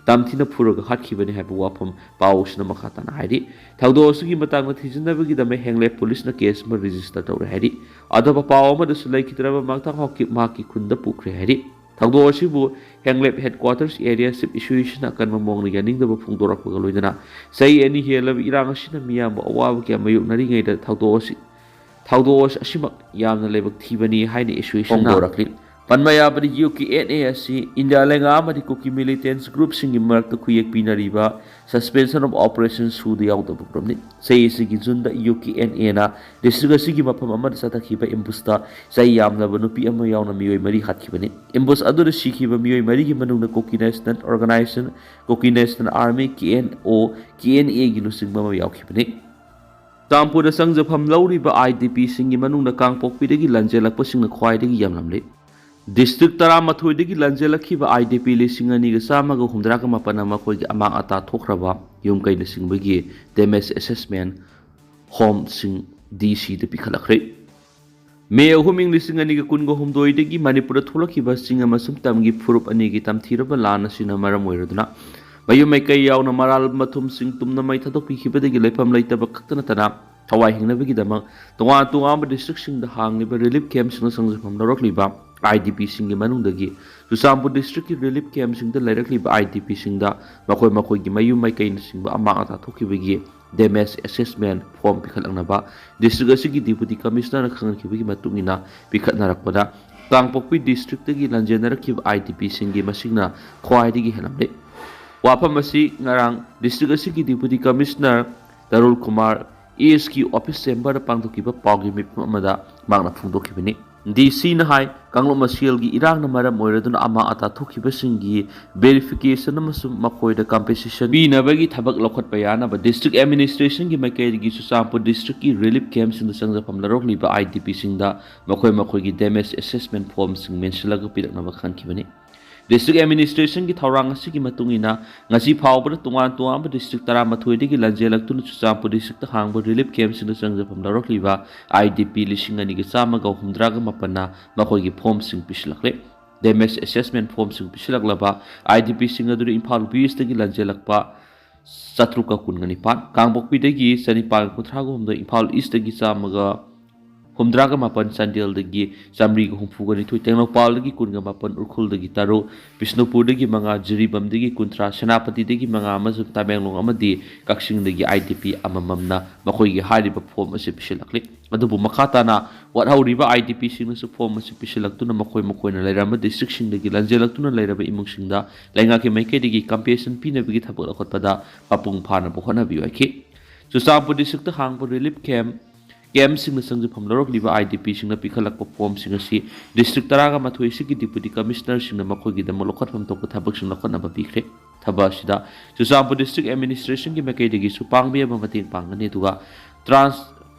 ꯇꯝꯊꯤꯅ ꯐꯨꯔꯒ ꯍꯥꯠꯈꯤꯕꯅꯤ ꯍꯥꯏꯕ ꯋꯥꯐꯝ ꯄꯥꯎꯁꯤꯅ ꯃꯈꯥ ꯇꯥꯅ ꯍꯥꯏꯔꯤ꯫ ꯊꯧꯗꯣꯛ ꯑꯁꯤꯒꯤ ꯃꯇꯥꯡꯗ ꯊꯤꯖꯤꯟꯅꯕꯒꯤꯗꯃꯛ ꯍꯦꯡꯂꯦꯞ ꯄꯨꯂꯤꯁꯅ case ꯑꯃ register ꯇꯧꯔꯦ ꯍꯥꯏꯔꯤ꯫ ꯑꯇꯣꯞꯄ ꯄꯥꯎ ꯑꯃꯗꯁꯨ ꯂꯩꯈꯤꯗ꯭ꯔꯕ ꯃꯥꯡꯊꯥꯡ ꯍꯥꯎꯀꯤꯞ ꯃꯍꯥꯛꯀꯤ ꯈꯨꯟꯗ ꯄꯨꯈ꯭ꯔꯦ ꯍꯥꯏꯔꯤ꯫ ꯊꯧꯗꯣꯛ ꯑꯁꯤꯕꯨ ꯍꯦꯡꯂꯦꯞ headquarters area chief associationꯅ ꯑꯀꯟꯕ ꯃꯑꯣꯡꯗ ꯌꯥꯅꯤꯡꯗꯕ ꯐꯣꯡꯗꯣꯔꯛꯄꯒ ꯂꯣꯏꯅꯅ ꯆꯍꯤ ꯑꯅꯤ ꯍꯦꯜꯂꯕ ꯏꯔꯥꯡ ꯑꯁꯤꯅ ꯃꯤꯌꯥꯝꯕꯨ ꯑꯋꯥꯕ ꯀꯌꯥ ꯃꯥꯌꯣꯛꯅꯔꯤꯉꯩꯗ ꯊꯧꯗꯣꯛ ꯑꯁꯤ, ꯊꯧꯗꯣꯛ ꯑꯁꯤꯃꯛ ꯌꯥꯝꯅ ꯂꯥꯏꯕꯛ ꯊꯤꯕꯅꯤ ꯍꯥꯏꯅ associationꯅ ꯐꯣꯡꯗꯣꯔꯛꯂꯤ꯫ ꯄꯟꯕ ꯌꯥꯕꯗꯤ U K N A ꯑꯁꯤ ꯏꯟꯗꯤꯌꯥ ꯂꯩꯉꯥꯛ ꯑꯃꯗꯤ ꯀꯨꯀꯤ militants groupꯁꯤꯡꯒꯤ ꯃꯔꯛꯇ ꯈꯨꯌꯦꯛ ꯄꯤꯅꯔꯤꯕ suspension of operation ꯁꯨꯗ ꯌꯥꯎꯗꯕ groupꯅꯤ꯫ ꯆꯍꯤ ꯑꯁꯤꯒꯤ Juneꯗ U K N Aꯅ district ꯑꯁꯤꯒꯤ ꯃꯐꯝ ꯑꯃꯗ ꯆꯠꯊꯈꯤꯕ ambushꯇ ꯆꯍꯤ ꯌꯥꯝꯂꯕ ꯅꯨꯄꯤ ꯑꯃ ꯌꯥꯎꯅ ꯃꯤꯑꯣꯏ ꯃꯔꯤ ꯍꯥꯠꯈꯤꯕꯅꯤ꯫ Ambush ꯑꯗꯨꯗ ꯁꯤꯈꯤꯕ ꯃꯤꯑꯣꯏ ꯃꯔꯤꯒꯤ ꯃꯅꯨꯡꯗ Kuki National Organization, Kuki National Army, K N O, K N Aꯒꯤ ꯂꯨꯆꯤꯡꯕ ꯑꯃ ꯌꯥꯎꯈꯤꯕꯅꯤ꯫ ꯆꯨꯔꯆꯥꯟꯄꯨꯔꯗ ꯆꯪꯖꯐꯝ ꯂꯧꯔꯤꯕ I D Pꯁꯤꯡꯒꯤ ꯃꯅꯨꯡꯗ ꯀꯥꯡꯄꯣꯛꯄꯤꯗꯒꯤ ꯂꯥꯟꯖꯦꯜꯂꯛꯄꯁꯤꯡꯅ ꯈ꯭ꯋꯥꯏꯗꯒꯤ ꯌꯥꯝꯂꯝꯂꯤ꯫ District ꯇꯔꯥꯃꯥꯊꯣꯏꯗꯒꯤ ꯂꯥꯟꯖꯦꯜꯂꯛꯈꯤꯕ I D P ꯂꯤꯁꯤꯡ ꯑꯅꯤꯒ ꯆꯥꯝꯃꯒ ꯍꯨꯝꯗ꯭ꯔꯥꯒ ꯃꯥꯄꯟꯅ ꯃꯈꯣꯏꯒꯤ ꯑꯃꯥꯡ ꯑꯇꯥ ꯊꯣꯛꯈ꯭ꯔꯕ ꯌꯨꯝ ꯀꯩꯅꯆꯤꯡꯕꯒꯤ damage assessment homeꯁꯤꯡ D Cꯗ ꯄꯤꯈꯠꯂꯛꯈ꯭ꯔꯦ꯫ May ꯑꯍꯨꯝ, ꯏꯪ ꯂꯤꯁꯤꯡ ꯑꯅꯤꯒ ꯀꯨꯟꯒ ꯍꯨꯝꯗꯣꯏꯗꯒꯤ ꯃꯅꯤꯄꯨꯔꯗ ꯊꯣꯛꯂꯛꯈꯤꯕ ꯆꯤꯡ ꯑꯃꯁꯨꯡ ꯇꯝꯒꯤ ꯐꯨꯔꯨꯞ ꯑꯅꯤꯒꯤ ꯇꯝꯊꯤꯔꯕ ꯂꯥꯟ ꯑꯁꯤꯅ ꯃꯔꯝ ꯑꯣꯏꯔꯗꯨꯅ ꯃꯌꯨꯝ ꯃꯩꯀꯩ ꯌꯥꯎꯅ ꯃꯔꯥꯜ ꯃꯊꯨꯝꯁꯤꯡ ꯇꯨꯝꯅ ꯃꯩ ꯊꯥꯗꯣꯛꯄꯤꯈꯤꯕꯗꯒꯤ ꯂꯩꯐꯝ ꯂꯩꯇꯕ ꯈꯛꯇ ꯅꯠꯇꯅ ꯊꯋꯥꯏ ꯍꯤꯡꯅꯕꯒꯤꯗꯃꯛ ꯇꯣꯉꯥꯟ ꯇꯣꯉꯥꯟꯕ districtꯁꯤꯡꯗ ꯍꯥꯡꯂꯤꯕ relief campꯁꯤꯡꯗ ꯆꯪꯖꯐꯝ ꯂꯧꯔꯛꯂꯤꯕ I D Pꯁꯤꯡꯒꯤ ꯃꯅꯨꯡꯗꯒꯤ ꯆꯨꯔꯆꯥꯟꯄꯨꯔ districtꯀꯤ relief campꯁꯤꯡꯗ ꯂꯩꯔꯛꯂꯤꯕ I D Pꯁꯤꯡꯗ ꯃꯈꯣꯏ ꯃꯈꯣꯏꯒꯤ ꯃꯌꯨꯝ ꯃꯩꯀꯩꯅꯆꯤꯡꯕ ꯑꯃꯥꯡ ꯑꯇꯥ ꯊꯣꯛꯈꯤꯕꯒꯤ Damage Assessment Form ꯄꯤꯈꯠꯂꯛꯅꯕ district ꯑꯁꯤꯒꯤ Deputy Commissionerꯅ ꯈꯪꯍꯟꯈꯤꯕꯒꯤ ꯃꯇꯨꯡ ꯏꯟꯅ ꯄꯤꯈꯠꯅꯔꯛꯄꯗ, ꯀꯥꯡꯄꯣꯛꯄꯤ districtꯇꯒꯤ ꯂꯥꯟꯖꯦꯟꯅꯔꯛꯈꯤꯕ IDPꯁꯤꯡꯒꯤ ꯃꯁꯤꯡꯅ ꯈ꯭ꯋꯥꯏꯗꯒꯤ ꯍꯦꯜꯂꯝꯂꯦ꯫ ꯋꯥꯐꯝ ꯑꯁꯤ ꯉꯔꯥꯡ district ꯑꯁꯤꯒꯤ Deputy Commissioner ꯇꯔꯨꯜ ꯀꯨꯃꯥꯔ ASꯀꯤ office chamberꯗ ꯄꯥꯡꯊꯣꯛꯈꯤꯕ ꯄꯥꯎꯒꯤ ꯃꯤꯐꯝ ꯑꯃꯗ ꯃꯍꯥꯛꯅ ꯐꯣꯡꯗꯣꯛꯈꯤꯕꯅꯤ꯫ DCꯅ ꯍꯥꯏ, ꯀꯥꯡꯂꯨꯞ ꯃꯁꯦꯜꯒꯤ ꯏꯔꯥꯡꯅ ꯃꯔꯝ ꯑꯣꯏꯔꯗꯨꯅ ꯑꯃꯥꯡ ꯑꯇꯥ ꯊꯣꯛꯈꯤꯕꯁꯤꯡꯒꯤ verification ꯑꯃꯁꯨꯡ ꯃꯈꯣꯏꯗ compensation ꯄꯤꯅꯕꯒꯤ ꯊꯕꯛ ꯂꯧꯈꯠꯄ ꯌꯥꯅꯕ district administrationꯒꯤ ꯃꯥꯏꯀꯩꯗꯒꯤ ꯆꯨꯔꯆꯥꯟꯄꯨꯔ districtꯀꯤ relief campꯁꯤꯡꯗ ꯆꯪꯖꯐꯝ ꯂꯧꯔꯛꯂꯤꯕ IDPꯁꯤꯡꯗ ꯃꯈꯣꯏ ꯃꯈꯣꯏꯒꯤ damage assessment formꯁꯤꯡ ꯃꯦꯟꯁꯤꯜꯂꯒ ꯄꯤꯔꯛꯅꯕ ꯈꯟꯈꯤꯕꯅꯤ꯫ District administrationꯒꯤ ꯊꯧꯔꯥꯡ ꯑꯁꯤꯒꯤ ꯃꯇꯨꯡ ꯏꯟꯅ, ꯉꯁꯤ ꯐꯥꯎꯕꯗ ꯇꯣꯉꯥꯟ ꯇꯣꯉꯥꯟꯕ district ꯇꯔꯥꯃꯥꯊꯣꯏꯗꯒꯤ ꯂꯥꯟꯖꯦꯜꯂꯛꯇꯨꯅ ꯆꯨꯔꯆꯥꯟꯄꯨꯔ districtꯇ ꯍꯥꯡꯕ relief campꯁꯤꯡꯗ ꯆꯪꯖꯐꯝ ꯂꯧꯔꯛꯂꯤꯕ IDP ꯂꯤꯁꯤꯡ ꯑꯅꯤꯒ ꯆꯥꯝꯃꯒ ꯍꯨꯝꯗ꯭ꯔꯥꯒ ꯃꯥꯄꯟꯅ ꯃꯈꯣꯏꯒꯤ formꯁꯤꯡ ꯄꯤꯁꯤꯜꯂꯛꯂꯦ꯫ Damage assessment formꯁꯤꯡ ꯄꯤꯁꯤꯜꯂꯛꯂꯕ IDPꯁꯤꯡ ꯑꯗꯨꯗꯤ ꯏꯝꯐꯥꯜ Westꯇꯒꯤ ꯂꯥꯟꯖꯦꯜꯂꯛꯄ ꯆꯥꯇ꯭ꯔꯨꯛꯀ ꯀꯨꯟꯒ ꯅꯤꯄꯥꯟ, ꯀꯥꯡꯄꯣꯛꯄꯤꯗꯒꯤ ꯆꯅꯤꯄꯥꯟ ꯀꯨꯟꯊ꯭ꯔꯥꯒ ꯍꯨꯝꯗꯣꯏ, ꯏꯝꯐꯥꯜ Eastꯇꯒꯤ ꯆꯥꯝꯃꯒ ꯍꯨꯝꯗ꯭ꯔꯥꯒ ꯃꯥꯄꯟ, ꯆꯥꯟꯗꯦꯜꯗꯒꯤ ꯆꯥꯃꯔꯤꯒ ꯍꯨꯝꯐꯨꯒ ꯅꯤꯊꯣꯏ, ꯇꯦꯡꯅꯧꯄꯥꯜꯗꯒꯤ ꯀꯨꯟꯒ ꯃꯥꯄꯟ, ꯎꯈ꯭ꯔꯨꯜꯗꯒꯤ ꯇꯔꯨꯛ, ꯕꯤꯁꯅꯨꯄꯨꯔꯗꯒꯤ ꯃꯉꯥ, ꯖꯤꯔꯤꯕꯥꯝꯗꯒꯤ ꯀꯨꯟꯊ꯭ꯔꯥ, ꯁꯦꯅꯥꯄꯇꯤꯗꯒꯤ ꯃꯉꯥ ꯑꯃꯁꯨꯡ ꯇꯃꯦꯡꯂꯣꯡ ꯑꯃꯗꯤ ꯀꯛꯆꯤꯡꯗꯒꯤ IDP ꯑꯃꯃꯝꯅ ꯃꯈꯣꯏꯒꯤ ꯍꯥꯏꯔꯤꯕ form ꯑꯁꯤ ꯄꯤꯁꯤꯜꯂꯛꯂꯤ꯫ ꯑꯗꯨꯕꯨ ꯃꯈꯥ ꯇꯥꯅ ꯋꯥꯠꯍꯧꯔꯤꯕ IDPꯁꯤꯡꯅꯁꯨ form ꯑꯁꯤ ꯄꯤꯁꯤꯜꯂꯛꯇꯨꯅ ꯃꯈꯣꯏ ꯃꯈꯣꯏꯅ ꯂꯩꯔꯝꯕ districtꯁꯤꯡꯗꯒꯤ ꯂꯥꯟꯖꯦꯜꯂꯛꯇꯨꯅ ꯂꯩꯔꯕ ꯏꯃꯨꯡꯁꯤꯡꯗ ꯂꯩꯉꯥꯛꯀꯤ ꯃꯥꯏꯀꯩꯗꯒꯤ compensation ꯄꯤꯅꯕꯒꯤ ꯊꯕꯛ ꯂꯧꯈꯠꯄꯗ ꯃꯄꯨꯡ ꯐꯥꯅꯕ ꯍꯣꯠꯅꯕꯤꯌꯨ ꯍꯥꯏꯈꯤ꯫ ꯆꯨꯔꯆꯥꯟꯄꯨꯔ districtꯇ ꯍꯥꯡꯕ relief camp, campꯁꯤꯡꯗ ꯆꯪꯖꯐꯝ ꯂꯧꯔꯛꯂꯤꯕ IDPꯁꯤꯡꯅ ꯄꯤꯈꯠꯂꯛꯄ formꯁꯤꯡ ꯑꯁꯤ district ꯇꯔꯥꯒ ꯃꯥꯊꯣꯏ ꯑꯁꯤꯒꯤ Deputy Commissionerꯁꯤꯡꯅ ꯃꯈꯣꯏꯒꯤꯗꯃꯛ ꯂꯧꯈꯠꯐꯝ ꯊꯣꯛꯄ ꯊꯕꯛꯁꯤꯡ ꯂꯧꯈꯠꯅꯕ ꯄꯤꯈ꯭ꯔꯦ꯫ ꯊꯕꯛ ꯑꯁꯤꯗ ꯆꯨꯔꯆꯥꯟꯄꯨꯔ district administrationꯒꯤ ꯃꯥꯏꯀꯩꯗꯒꯤꯁꯨ ꯄꯥꯡꯕ ꯌꯥꯕ ꯃꯇꯦꯡ ꯄꯥꯡꯒꯅꯤ, ꯑꯗꯨꯒ trans-,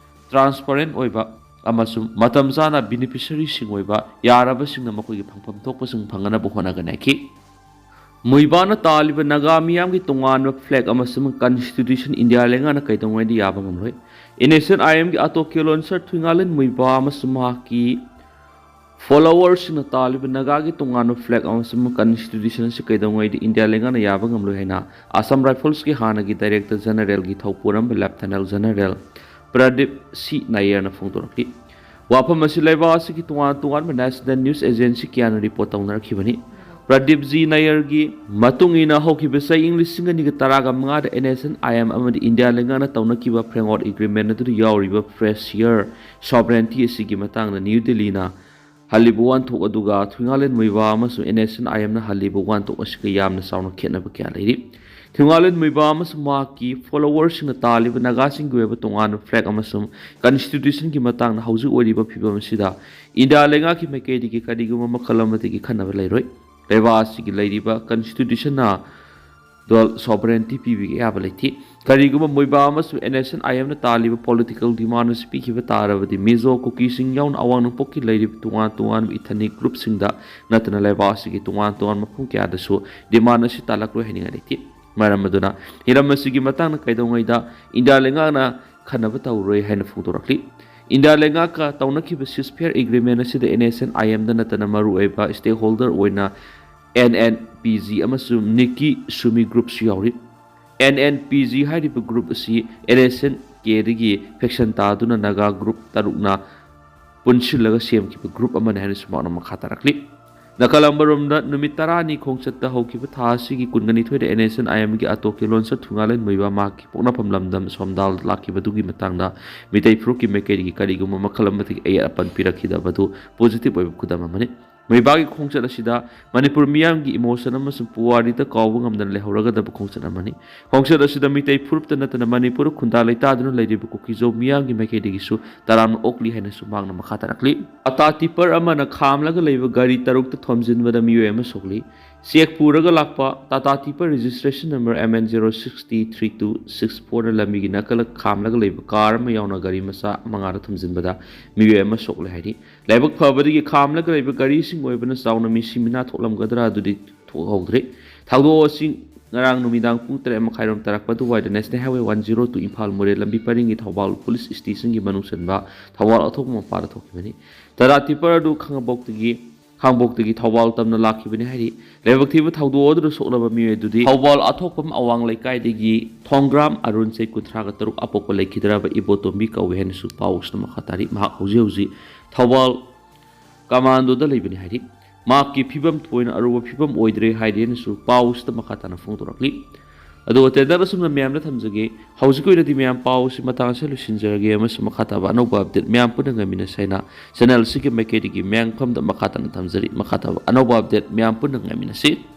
transparent ꯑꯣꯏꯕ ꯑꯃꯁꯨꯡ ꯃꯇꯝ ꯆꯥꯅ beneficiaryꯁꯤꯡ ꯑꯣꯏꯕ ꯌꯥꯔꯕꯁꯤꯡꯅ ꯃꯈꯣꯏꯒꯤ ꯐꯪꯐꯝ ꯊꯣꯛꯄꯁꯤꯡ ꯐꯪꯅꯕ ꯍꯣꯠꯅꯒꯅꯤ ꯍꯥꯏꯈꯤ꯫ ꯃꯨꯏꯕꯥꯅ ꯇꯥꯜꯂꯤꯕ ꯅꯥꯒꯥ ꯃꯤꯌꯥꯝꯒꯤ ꯇꯣꯉꯥꯟꯕ flag ꯑꯃꯁꯨꯡ constitution ꯏꯟꯗꯤꯌꯥ ꯂꯩꯉꯥꯛꯅ ꯀꯩꯗꯧꯉꯩꯗ ꯌꯥꯕ ꯉꯝꯂꯣꯏ꯫ NSCN-IMꯒꯤ ꯑꯇꯣꯞ ꯀꯦꯂꯣꯟꯁꯔ ꯊꯨꯏꯉꯥꯂꯦꯟ ꯃꯨꯏꯕꯥ ꯑꯃꯁꯨꯡ ꯃꯍꯥꯛꯀꯤ followerꯁꯤꯡꯅ ꯇꯥꯜꯂꯤꯕ ꯅꯥꯒꯥꯒꯤ ꯇꯣꯉꯥꯟꯕ flag ꯑꯃꯁꯨꯡ constitution ꯑꯁꯤ ꯀꯩꯗꯧꯉꯩꯗ ꯏꯟꯗꯤꯌꯥ ꯂꯩꯉꯥꯛꯅ ꯌꯥꯕ ꯉꯝꯂꯣꯏ ꯍꯥꯏꯅ Assam Riflesꯀꯤ ꯍꯥꯟꯅꯒꯤ Director Generalꯒꯤ ꯊꯧꯄꯨꯔꯝꯕ Lieutenant General ꯄ꯭ꯔꯗꯤꯞ ꯁꯤ ꯅꯥꯌꯔꯅ ꯐꯣꯡꯗꯣꯔꯛꯂꯤ꯫ ꯋꯥꯐꯝ ꯑꯁꯤ ꯂꯩꯕꯥꯛ ꯑꯁꯤꯒꯤ ꯇꯣꯉꯥꯟ ꯇꯣꯉꯥꯟꯕ national news agency ꯀꯌꯥꯅ report ꯇꯧꯅꯔꯛꯈꯤꯕꯅꯤ꯫ ꯄ꯭ꯔꯗꯤꯞ ꯖꯤ ꯅꯌꯔꯒꯤ ꯃꯇꯨꯡ ꯏꯟꯅ, ꯍꯧꯈꯤꯕ ꯆꯍꯤ ꯏꯪ ꯂꯤꯁꯤꯡ ꯑꯅꯤꯒ ꯇꯔꯥꯒ ꯃꯉꯥꯗ N S N I M ꯑꯃꯗꯤ ꯏꯟꯗꯤꯌꯥ ꯂꯩꯉꯥꯛꯅ ꯇꯧꯅꯈꯤꯕ ꯐ꯭ꯔꯦꯝꯋꯥꯔꯛ ꯑꯦꯒ꯭ꯔꯤꯃꯦꯟ ꯑꯗꯨꯗ ꯌꯥꯎꯔꯤꯕ ꯐ꯭ꯔꯦꯁꯤꯌꯔ ꯁꯣꯕꯔꯦꯟꯇꯤ ꯑꯁꯤꯒꯤ ꯃꯇꯥꯡꯗ ꯅ꯭ꯌꯨ ꯗꯤꯜꯂꯤꯅ ꯍꯜꯂꯤꯕ ꯋꯥꯍꯟꯊꯣꯛ ꯑꯗꯨꯒ ꯊꯨꯏꯉꯥꯂꯦꯟ ꯃꯨꯏꯕꯥ ꯑꯃꯁꯨꯡ ꯑꯦꯟ ꯑꯦꯁ ꯑꯦꯟ ꯑꯥꯏ ꯑꯦꯝꯅ ꯍꯜꯂꯤꯕ ꯋꯥꯍꯟꯊꯣꯛ ꯑꯁꯤꯒ ꯌꯥꯝꯅ ꯆꯥꯎꯅ ꯈꯦꯠꯅꯕ ꯀꯌꯥ ꯂꯩꯔꯤ꯫ ꯊꯨꯏꯉꯥꯂꯦꯟ ꯃꯨꯏꯕꯥ ꯑꯃꯁꯨꯡ ꯃꯍꯥꯛꯀꯤ ꯐꯣꯂꯣꯋꯔꯁꯤꯡꯅ ꯇꯥꯜꯂꯤꯕ ꯅꯥꯒꯥꯁꯤꯡꯒꯤ ꯑꯣꯏꯕ ꯇꯣꯉꯥꯟꯕ ꯐ꯭ꯂꯦꯒ ꯑꯃꯁꯨꯡ ꯀꯟꯁꯇꯤꯇ꯭ꯌꯨꯁꯟꯒꯤ ꯃꯇꯥꯡꯗ ꯍꯧꯖꯤꯛ ꯑꯣꯏꯔꯤꯕ ꯐꯤꯕꯝ ꯑꯁꯤꯗ ꯏꯟꯗꯤꯌꯥ ꯂꯩꯉꯥꯛꯀꯤ ꯃꯥꯏꯀꯩꯗꯒꯤ ꯀꯔꯤꯒꯨꯝꯕ ꯃꯈꯜ ꯑꯃꯗꯒꯤ ꯈꯟꯅꯕ ꯂꯩꯔꯣꯏ꯫ ꯂꯩꯕꯥꯛ ꯑꯁꯤꯒꯤ ꯂꯩꯔꯤꯕ ꯀꯟꯁꯇꯤꯇ꯭ꯌꯨꯁꯟꯅ ꯗꯣꯜ ꯁꯣꯚꯔꯦꯟꯇꯤ ꯄꯤꯕꯒꯤ ꯑꯌꯥꯕ ꯂꯩꯇꯦ꯫ ꯀꯔꯤꯒꯨꯝꯕ ꯃꯣꯏꯕꯥ ꯑꯃꯁꯨꯡ ꯑꯦꯟ ꯑꯦꯁ ꯑꯦꯟ ꯑꯥꯏ ꯑꯦꯝꯅ ꯇꯥꯜꯂꯤꯕ ꯄꯣꯂꯤꯇꯤꯀꯦꯜ ꯗꯤꯃꯥꯟ ꯑꯁꯤ ꯄꯤꯈꯤꯕ ꯇꯥꯔꯕꯗꯤ, ꯃꯤꯖꯣ, ꯀꯨꯀꯤꯁꯤꯡ ꯌꯥꯎꯅ ꯑꯋꯥꯡ ꯅꯣꯡꯄꯣꯛꯀꯤ ꯂꯩꯔꯤꯕ ꯇꯣꯉꯥꯟ ꯇꯣꯉꯥꯟꯕ ꯏꯊꯅꯤꯛ ꯒ꯭ꯔꯨꯞꯁꯤꯡꯗ ꯅꯠꯇꯅ ꯂꯩꯕꯥꯛ ꯑꯁꯤꯒꯤ ꯇꯣꯉꯥꯟ ꯇꯣꯉꯥꯟꯕ ꯃꯐꯝ ꯀꯌꯥꯗꯁꯨ ꯗꯤꯃꯥꯟ ꯑꯁꯤ ꯇꯥꯜꯂꯛꯂꯣꯏ ꯍꯥꯏꯅꯤꯡꯉꯥꯏ ꯂꯩꯇꯦ꯫ ꯃꯔꯝ ꯑꯗꯨꯅ ꯍꯤꯔꯝ ꯑꯁꯤꯒꯤ ꯃꯇꯥꯡꯗ ꯀꯩꯗꯧꯉꯩꯗ ꯏꯟꯗꯤꯌꯥ ꯂꯩꯉꯥꯛꯅ ꯈꯟꯅꯕ ꯇꯧꯔꯣꯏ ꯍꯥꯏꯅ ꯐꯣꯡꯗꯣꯔꯛꯂꯤ꯫ ꯏꯟꯗꯤꯌꯥ ꯂꯩꯉꯥꯛꯀ ꯇꯧꯅꯈꯤꯕ ꯁꯤꯁꯐꯦꯌꯔ ꯑꯦꯒ꯭ꯔꯤꯃꯦꯟ ꯑꯁꯤꯗ ꯑꯦꯟ ꯑꯦꯁ ꯑꯦꯟ ꯑꯥꯏ ꯑꯦꯝꯗ ꯅꯠꯇꯅ ꯃꯔꯨꯑꯣꯏꯕ ꯁ꯭ꯇꯦꯛꯍꯣꯜꯗꯔ ꯑꯣꯏꯅ ꯑꯦꯟ ꯑꯦꯟ ꯄꯤ ꯖꯤ ꯑꯃꯁꯨꯡ ꯅꯤꯀꯤ ꯁꯨꯃꯤ ꯒ꯭ꯔꯨꯞꯁꯨ ꯌꯥꯎꯔꯤ꯫ ꯑꯦꯟ ꯑꯦꯟ ꯄꯤ ꯖꯤ ꯍꯥꯏꯔꯤꯕ ꯒ꯭ꯔꯨꯞ ꯑꯁꯤ ꯑꯦꯟ ꯑꯦꯁ ꯑꯦꯟ ꯀꯦꯗꯒꯤ ꯐꯦꯛꯁꯟ ꯇꯥꯗꯨꯅ ꯅꯥꯒꯥ ꯒ꯭ꯔꯨꯞ ꯇꯔꯨꯛꯅ ꯄꯨꯟꯁꯤꯜꯂꯒ ꯁꯦꯝꯈꯤꯕ ꯒ꯭ꯔꯨꯞ ꯑꯃꯅꯤ ꯍꯥꯏꯅꯁꯨ ꯃꯍꯥꯛꯅ ꯃꯈꯥ ꯇꯥꯔꯛꯂꯤ꯫ ꯅꯥꯒꯥꯂꯦꯟ ꯃꯔꯣꯝꯗ ꯅꯨꯃꯤꯠ ꯇꯔꯥꯅꯤ ꯈꯣꯡꯆꯠꯇ ꯍꯧꯈꯤꯕ ꯊꯥ ꯑꯁꯤꯒꯤ ꯀꯨꯟꯒ ꯅꯤꯊꯣꯏꯗ ꯑꯦꯟ ꯑꯦꯁ ꯑꯦꯟ ꯑꯥꯏ ꯑꯦꯝꯒꯤ ꯑꯇꯣꯞ ꯀꯦꯂꯣꯟꯁ ꯊꯨꯡꯒꯥꯂꯦꯟ ꯃꯣꯏꯕꯥ ꯃꯍꯥꯛꯀꯤ ꯄꯣꯛꯅꯐꯝ ꯂꯝꯗꯝ ꯁꯣꯝꯗꯥꯜ ꯂꯥꯛꯈꯤꯕꯗꯨꯒꯤ ꯃꯇꯥꯡꯗ ꯃꯤꯇꯩ ꯐꯨꯔꯨꯞꯀꯤ ꯃꯥꯏꯀꯩꯗꯒꯤ ꯀꯔꯤꯒꯨꯝꯕ ꯃꯈꯜ ꯑꯃꯠꯇꯒꯤ ꯑꯌꯦꯠ ꯑꯄꯟ ꯄꯤꯔꯛꯈꯤꯗꯕꯗꯨ ꯄꯣꯖꯤꯇꯤꯚ ꯑꯣꯏꯕ ꯈꯨꯗꯝ ꯑꯃꯅꯤ꯫ ꯃꯣꯏꯕꯥꯒꯤ ꯈꯣꯡꯆꯠ ꯑꯁꯤꯗ ꯃꯅꯤꯄꯨꯔ ꯃꯤꯌꯥꯝꯒꯤ ꯏꯃꯣꯁꯟ ꯑꯃꯁꯨꯡ ꯄꯨꯋꯥꯔꯤꯗ ꯀꯥꯎꯕ ꯉꯝꯗꯅ ꯂꯩꯍꯧꯔꯒꯗꯕ ꯈꯣꯡꯆꯠ ꯑꯃꯅꯤ꯫ ꯈꯣꯡꯆꯠ ꯑꯁꯤꯗ ꯃꯤꯇꯩ ꯐꯨꯔꯨꯞꯇ ꯅꯠꯇꯅ ꯃꯅꯤꯄꯨꯔ ꯈꯨꯟꯗꯥ ꯂꯩꯇꯥꯗꯨꯅ ꯂꯩꯔꯤꯕ ꯀꯨꯀꯤꯖꯧ ꯃꯤꯌꯥꯝꯒꯤ ꯃꯥꯏꯀꯩꯗꯒꯤꯁꯨ ꯇꯔꯥꯝꯅ ꯑꯣꯛꯂꯤ ꯍꯥꯏꯅꯁꯨ ꯃꯍꯥꯛꯅ ꯃꯈꯥ ꯇꯥꯔꯛꯂꯤ꯫ ꯇꯥꯇꯥ ꯇꯤꯄꯔ ꯑꯃꯅ ꯈꯥꯝꯂꯒ ꯂꯩꯕ ꯒꯥꯔꯤ ꯇꯔꯨꯛꯇ ꯊꯣꯝꯖꯤꯟꯕꯗ ꯃꯤꯑꯣꯏ ꯑꯃ ꯁꯣꯛꯂꯤ꯫ ꯆꯦꯛ ꯄꯨꯔꯒ ꯂꯥꯛꯄ Tata tipper registration number M N zero six T three two six ꯐꯣꯔꯅ ꯂꯝꯕꯤꯒꯤ ꯅꯥꯀꯜꯗ ꯈꯥꯝꯂꯒ ꯂꯩꯕ ꯀꯥꯔ ꯑꯃ ꯌꯥꯎꯅ ꯒꯥꯔꯤ ꯃꯆꯥ ꯃꯉꯥꯗ ꯊꯣꯝꯖꯤꯟꯕꯗ ꯃꯤꯑꯣꯏ ꯑꯃ ꯁꯣꯛꯂꯦ ꯍꯥꯏꯔꯤ꯫ ꯂꯥꯏꯕꯛ ꯐꯕꯗꯒꯤ ꯈꯥꯝꯂꯒ ꯂꯩꯕ ꯒꯥꯔꯤꯁꯤꯡ ꯑꯣꯏꯕꯅ ꯆꯥꯎꯅ ꯃꯤꯁꯤ ꯃꯤꯅꯥ ꯊꯣꯛꯂꯝꯒꯗ꯭ꯔꯥ ꯑꯗꯨꯗꯤ ꯊꯣꯛꯍꯧꯗ꯭ꯔꯦ꯫ ꯊꯧꯗꯣꯛ ꯑꯁꯤ ꯉꯔꯥꯡ ꯅꯨꯃꯤꯗꯥꯡ ꯄꯨꯡ ꯇꯔꯦꯠ ꯃꯈꯥꯏꯔꯣꯝ ꯇꯥꯔꯛꯄ ꯑꯗꯨꯋꯥꯏꯗ national highway one zero two Imphal ꯃꯣꯔꯦ ꯂꯝꯕꯤ ꯄꯔꯤꯡꯒꯤ ꯊꯧꯕꯥꯜ ꯄꯨꯂꯤꯁ ꯁ꯭ꯇꯦꯁꯟꯒꯤ ꯃꯅꯨꯡ ꯆꯟꯕ ꯊꯧꯕꯥꯜ ꯑꯊꯣꯛꯄ ꯃꯄꯥꯗ ꯊꯣꯛꯈꯤꯕꯅꯤ꯫ ꯇꯥꯇꯥ ꯇꯤꯄꯔ ꯑꯗꯨ ꯈꯥꯉꯕꯣꯛꯇꯒꯤ ꯈꯥꯉꯕꯣꯛꯇꯒꯤ ꯊꯧꯕꯥꯜ ꯇꯝꯅ ꯂꯥꯛꯈꯤꯕꯅꯤ ꯍꯥꯏꯔꯤ꯫ ꯂꯥꯏꯕꯛ ꯊꯤꯕ ꯊꯧꯗꯣꯛ ꯑꯗꯨꯗ ꯁꯣꯛꯂꯕ ꯃꯤꯑꯣꯏ ꯑꯗꯨꯗꯤ ꯊꯧꯕꯥꯜ ꯑꯊꯣꯛꯄꯝ ꯑꯋꯥꯡ ꯂꯩꯀꯥꯏꯗꯒꯤ ꯊꯣꯡꯒ꯭ꯔꯥꯝ ꯑꯔꯨꯟ, ꯆꯍꯤ ꯀꯨꯟꯊ꯭ꯔꯥꯒ ꯇꯔꯨꯛ, ꯑꯄꯣꯛꯄ ꯂꯩꯈꯤꯗ꯭ꯔꯕ ꯏꯕꯣꯇꯣꯝꯕꯤ ꯀꯧꯏ ꯍꯥꯏꯅꯁꯨ ꯄꯥꯎꯁꯤꯅ ꯃꯈꯥ ꯇꯥꯔꯤ꯫ ꯃꯍꯥꯛ ꯍꯧꯖꯤꯛ ꯍꯧꯖꯤꯛ ꯊꯧꯕꯥꯜ ꯀꯃꯥꯟꯗꯣꯗ ꯂꯩꯕꯅꯤ ꯍꯥꯏꯔꯤ꯫ ꯃꯍꯥꯛꯀꯤ ꯐꯤꯕꯝ ꯊꯣꯏꯅ ꯑꯔꯨꯕ ꯐꯤꯕꯝ ꯑꯣꯏꯗ꯭ꯔꯦ ꯍꯥꯏꯔꯦꯅꯁꯨ ꯄꯥꯎꯁꯤꯗ ꯃꯈꯥ ꯇꯥꯅ ꯐꯣꯡꯗꯣꯔꯛꯂꯤ꯫ ꯑꯗꯨꯒ ꯇꯦꯟꯗꯔ ꯑꯁꯨꯝꯅ ꯃꯌꯥꯝꯗ ꯊꯝꯖꯒꯦ꯫ ꯍꯧꯖꯤꯛꯀꯤ ꯑꯣꯏꯅꯗꯤ ꯃꯌꯥꯝ ꯄꯥꯎꯁꯤ ꯃꯇꯥꯡ ꯑꯁꯤꯗ ꯂꯣꯏꯁꯤꯟꯖꯔꯒꯦ ꯑꯃꯁꯨꯡ ꯃꯈꯥ ꯇꯥꯕ ꯑꯅꯧꯕ ꯑꯞꯗꯦꯠ ꯃꯌꯥꯝ ꯄꯨꯟꯅ ꯉꯥꯏꯃꯤꯟꯅꯁꯤ ꯍꯥꯏꯅ ꯆꯦꯅꯦꯜ ꯑꯁꯤꯒꯤ ꯃꯥꯏꯀꯩꯗꯒꯤ ꯃꯌꯥꯝꯐꯝꯗ ꯃꯈꯥ ꯇꯥꯅ ꯊꯝꯖꯔꯤ꯫ ꯃꯈꯥ ꯇꯥꯕ ꯑꯅꯧꯕ ꯑꯞꯗꯦꯠ ꯃꯌꯥꯝ ꯄꯨꯟꯅ ꯉꯥꯏꯃꯤꯟꯅꯁꯤ꯫